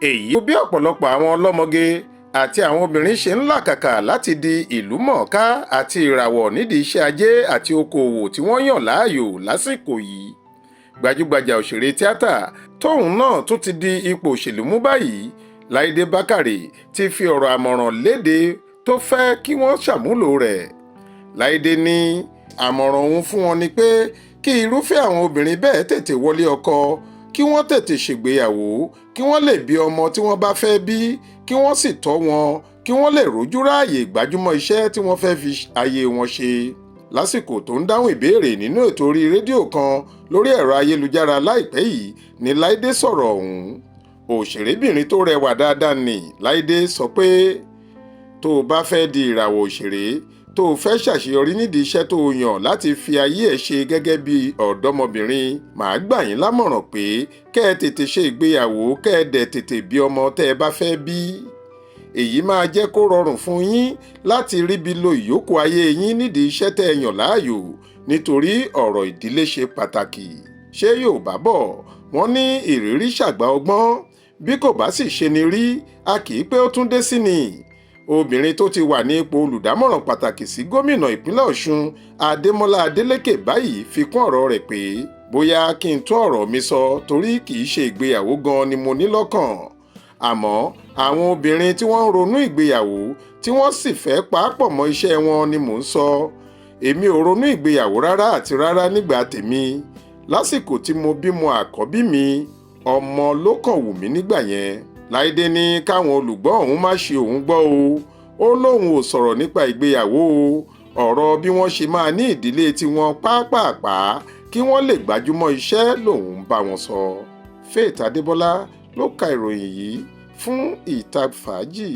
Èyí bí ọ̀pọ̀lọpọ̀ àwọn ọlọ́mọge àti àwọn obìnrin ṣe ń làkàkà láti di ìlú mọ̀ọ́ká àti ìràwọ̀ nídìí iṣẹ́ ajé àti okòòwò tí wọ́n yàn láàyò lásìkò yìí. Gbajúgbajà òṣèré tíátà tóun náà tún ti di ipò òṣèlú mú báyìí, Láìdé Bákàrè, ti fi ọ̀rọ̀ àmọ̀ràn léde tó fẹ́ kí wọ́n ṣàmúlò rẹ̀. Láìdé ní àmọ̀ràn òun fún wọn ni pé kí irúfẹ́ àwọn obìnrin bẹ́ẹ̀ tètè wọlé ọkọ, kí wọ́n tètè ṣègbéyàwó, kí wọ́n lè bí ọmọ tí wọ́n bá fẹ́ bí, kí wọ́n sì tọ́ wọn, kí wọ́n lè rójú ráàyè gbájúmọ́ iṣẹ́ tí wọ́n fẹ́ fi ayé wọn ṣe. Lásìkò tó ń dáhùn ìbéèrè nínú ètò orí rédíò kan lórí ẹ̀rọ ayélujára láìpẹ́ yìí ní Láìdé sọ̀rọ̀ ọ̀hún. Òṣèrébìnrin tó rẹwà dáadáa ní Láìdé sọ pé tó o bá fẹ́ di ìràwọ̀ òṣèré, tó o fẹ́ ṣàṣeyọrí nídìí iṣẹ́ tó o yàn láti fi ayé ẹ̀ ṣe gẹ́gẹ́ bí ọ̀dọ́mọbìnrin, màá gbà yín lámọ̀ràn pé kẹ́ ẹ tètè ṣe ìgbéyàwó, kẹ́ ẹ dẹ̀ tètè bí ọmọ tẹ́ ẹ bá fẹ́ bí. Èyí máa jẹ́ kó rọrùn fún yín láti ríbi lo ìyókù ayé yín nídìí iṣẹ́ tẹ́ ẹ yàn láàyò, nítorí ọ̀rọ̀ ìdílé ṣe pàtàkì. Ṣé Yorùbá bọ̀, wọ́n ní ìrírí ṣàgbà ọgbọ́n. Bí kò bá sì ṣe ni rí, a kì í pé ó tún dé sí ni. Obìnrin tó ti wà ní ipò olùdámọ̀ràn pàtàkì sí gómìnà ìpínlẹ̀ Ọ̀ṣun, Adémọ́lá Adélékè báyìí, fi kún ọ̀rọ̀ rẹ̀ pé bóyá kí n tún ọ̀rọ̀ mi sọ, torí kì í ṣe ìgbéyàwó gan ni mo ní lọ́kàn, àmọ́ àwọn obìnrin tí wọ́n ń ronú ìgbéyàwó tí wọ́n sì fẹ́ pàápọ̀ mọ́ iṣẹ́ wọn ni mò ń sọ. Èmi ò ronú ìgbéyàwó rárá àti rárá nígbà tèmi. Lásìkò tí mo bímọ àkọ́bí mi, ọmọ ló kàn wù mí nígbà yẹn. Láìdé ní káwọn olùgbọ́ òun má ṣe òun gbọ́ o. Ó lóun ò sọ̀rọ̀ nípa ìgbéyàwó o. Ọ̀rọ̀ bí wọ́n ṣe máa ní ìdílé tiwọn pápápá, kí wọ́n lè gbájúmọ́ iṣẹ́ lòun ń bá wọn sọ. Faith Adébọlá ló ka ìròyìn yìí fún Ìta Fàájì.